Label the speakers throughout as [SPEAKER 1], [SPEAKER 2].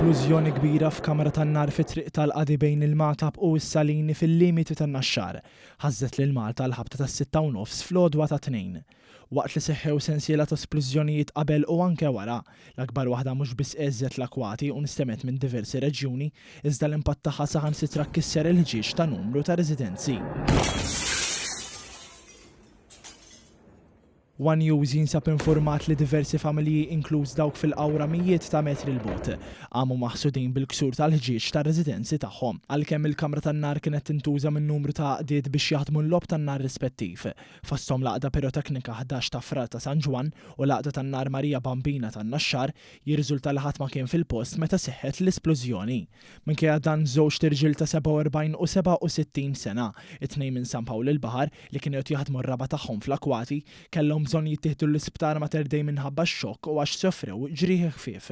[SPEAKER 1] Splużjoni kbira f'kamra tan-nar fi Triq tal-Qadi bejn il-Magħtab u s-Salini fil-limiti tan-Naxxar ħażżet lil Malta għall-ħabta tas-sitta u nofs fl-għodwa tat-Tnejn. Waqt li seħħew sensiela ta' splużjonijiet qabel u anke wara, l-akbar waħda mhux biss għeżżet l-akwati u nstemgħet minn diversi reġjuni, iżda l-impatt tagħha saħansitra kisser il-ħġieġ ta' numru ta' residenzi. One News jinsab infurmat li diversi familji inkluż dawk fil-Qawra mijiet ta' metri 'l bogħod, qamu maħsudin bil-ksur tal-ħġieġ tar-residenzi tagħhom. Għalkemm il-kamra tan-nar kienet tintuża minn numru ta' għaqdiet biex jaħdmu l-logħob tan-nar rispettiv, fosthom l-Għaqda Piroteknika 11 ta' Frar ta' San Ġwann u l-Għaqda tan-Nar Marija Bambina tan-Naxxar, jirriżulta li ħadd ma kien fil-post meta seħħet l-isplużjoni. Minkejja dan żewġt irġiel ta' 47 u 67 sena, it-tnejn minn San Pawl il-Baħar, li kienu qed jaħdmu r-raba' tagħhom fl-akwati, kellhom bżonn jittieħdu l-isptar Mater Dei minħabba x-xokk u għax sofrew ġrieħi ħfief.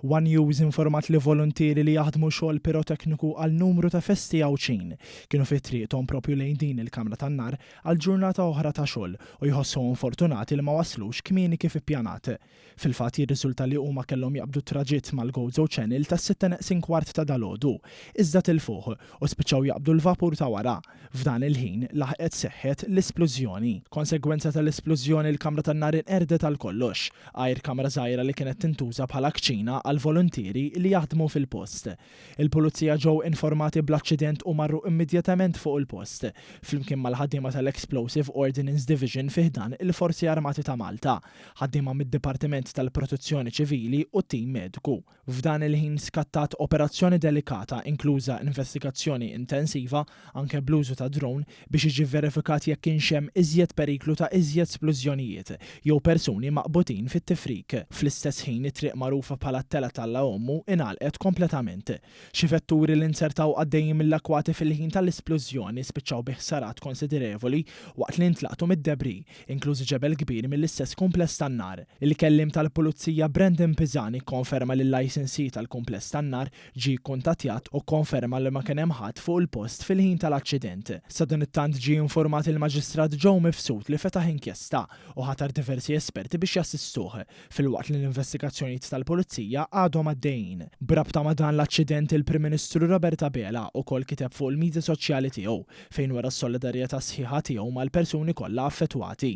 [SPEAKER 1] One News informat li voluntieri li jaħdmu xogħol pirotekniku għal numru ta' festi Għawdxin kienu fi triqthom propju lejn din il-kamra tan-nar għal ġurnata oħra ta' xogħol u jħossuhom fortunati li ma waslux kmieni kif ippjanat. Fil-fatt jirriżulta li huma kellhom jaqbdu t-traġitt mal-Gozo Channel tas-sitta neqsin kwart ta' dalgħodu, iżda tilfuh u spiċċaw jaqbdu l-vapur ta' wara. F'dan il-ħin, laħqet seħħet l-isplużjoni. Konsegwenza tal-isplużjoni l-kamra tan-nar inqerdet għal kollox, għajr kamra żgħira li kienet tintuża bħala kċina għall-voluntieri li jaħdmu fil-post. Il-Pulizija ġew informati bl-aċċident u marru immedjatament fuq il-post, flimkien mal-ħaddiema tal-Explosive Ordnance Division fi ħdan il-Forzi Armati ta' Malta. ħaddiema mid-Dipartiment tal-Protezzjoni Ċivili u tim mediku. F'dan il-ħin skattat operazzjoni delikata inkluża investigazzjoni intensiva, anke bl-użu ta' drone, biex jiġi vverifikat jekk kienx hemm iżjed periklu ta' iżjed splużjonijiet jew persuni maqbutin fit-tifrik. Fl-istess ħin it-triq magħrufa bħala t-Telgħa t'Alla Ommu ingħalqet kompletament. Xi vetturi li nzertaw għaddejjin mill-akwati fil-ħin tal-isplużjoni spiċċaw bi ħsarat konsiderevoli waqt li ntlaqtu mid-debris, inkluż ġebel kbir mill-istess kumpless tan-nar. Il-kelliem tal-Pulizija Brandon Pisani kkonferma li l-licensee tal-kumpless tan-nar ġie kkuntattjat u kkonferma li ma kien hemm ħadd fuq il-post fil-ħin tal-aċċident. Sadanittant ġie informat il-Maġistrat Joe Mifsud li fetaħ inkjesta u ħatar diversi esperti biex jassistuh, filwaqt li l-investigazzjonijiet tal-Pulizija għadhom għaddejjin. B'rabta ma' dan l-aċċident il-Prim Ministru Robert Abela ukoll kiteb fuq il-midja soċjali tiegħu fejn wera s-solidarjetà sħiħa tiegħu mal-persuni kollha affettwati.